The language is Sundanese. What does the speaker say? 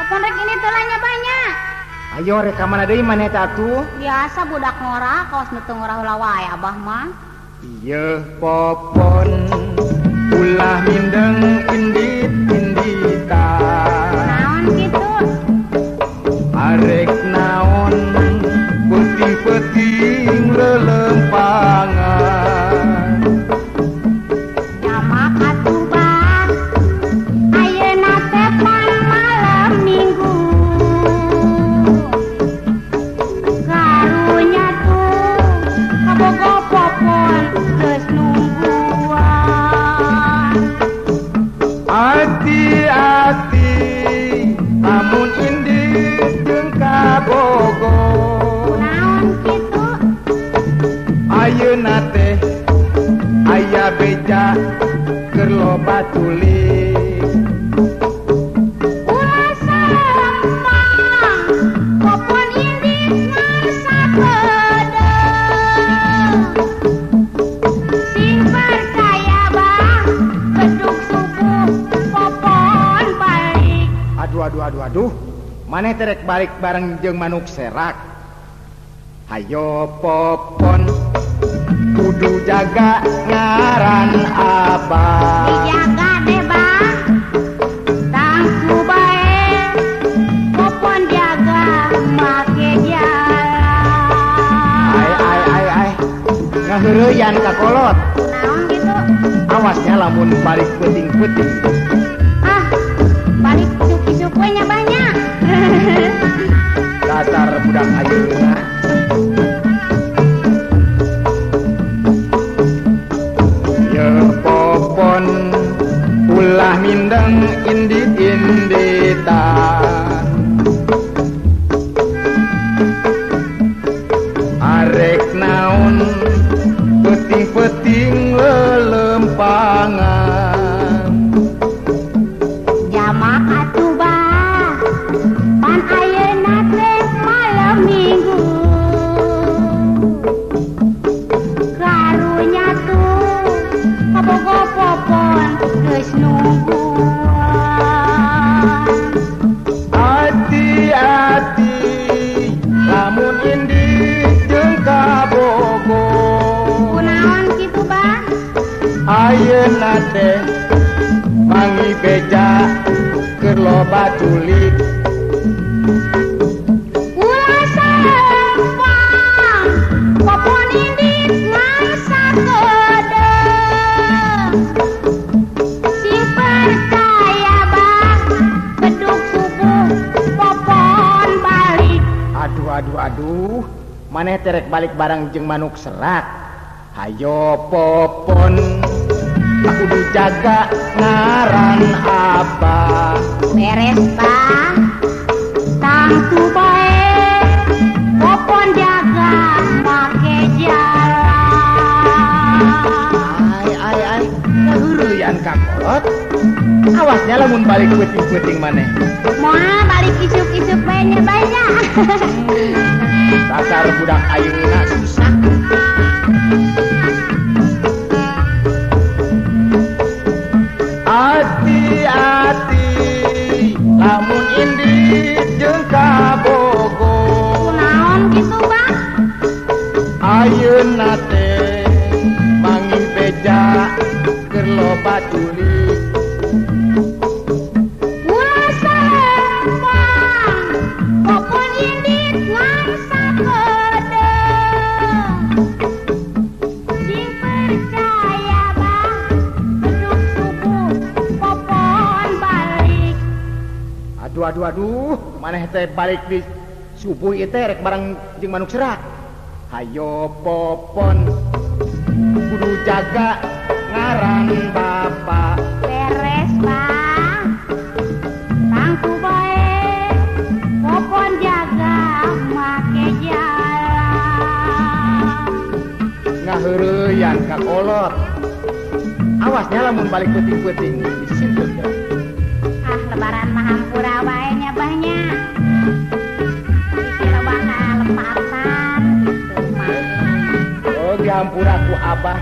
Popon rek ini teh nya banyak. Ayo rek ka mana deui maneh teh atuh? Biasa budak ngora kawas nu teu ngora heula wae abah mah. Ieu popon ulah mindeng indit-inditan. Naon kitu? Arek naon peuting-peuting lelempangan. Jamak atuh bang, ayeuna teh pan malam minggu. Karunya tuh kabogo popon geus nungguan. Hati-hati lamun indit jeung kabogo. Naon kitu? Ayeuna teh aya beja keur loba culik. Ulah salempang, popon indit ngan sakedeung. Sing percaya bah, bedug subuh popon balik. Aduh aduh aduh aduh, maneh teh rek balik bareng jeung manuk serak. Hayo popon kudu jaga ngaran abah. Dijaga deh bang, tangtu bae, popon jaga make jalan. Ai ai ai ai, ngaheureuyan ka kolot. Naon gitu? Awasnya lamun balik peuting-peuting. Ah, balik isuk-isuk we nya banyak. Dasar budak ayeuna. Ye popon ulah mindeng indit-inditan. Arek naon peuting-peuting lelempangan. Jamak atuh bah, pan ayeuna teh malam minggu. Karunya tuh kabogo popon geus nungguan. Hati-hati lamun indit jeung kabogo. Kunaon kitu bang? Ayeuna teh mangi beja keur loba culik. Ulah salempang, popon indit ngan sakedeung. Sing percaya bang, bedug subuh popon balik. Aduh aduh aduh, maneh teh rek balik bareng jeung manuk serak. Hayo popon kudu jaga ngaran abah. Beres bang, tangtu bae, popon jaga make jalan. Ai ai ai, ngaheureuyan ka kolot. Awasnya lamun balik peuting-peuting maneh. Moal balik isuk-isuk bae nya banyak. Dasar budak ayeuna susah. Hati-hati lamun indit jeung kabogo. Kunaon kitu bang? Ayeuna teh manggih beja keur loba culik. Ulah salempang, popon indit ngan sakedeung. Sing percaya bang, bedug subuh popon balik. Aduh aduh aduh, maneh teh balik di subuh ieu teh rek bareng jeung manuk serak. Hayo popon kudu jaga ngaran bapak. Beres bang, tangtu bae, popon jaga make jalan. Ngaheureyan ka kolot. Awasnya lamun balik peuting-peuting disinteun teh. Ah, lebaran mah hampura wae nya banyak. Bisi loba kalepatan gitu mah. Oh, dihampura ku abah.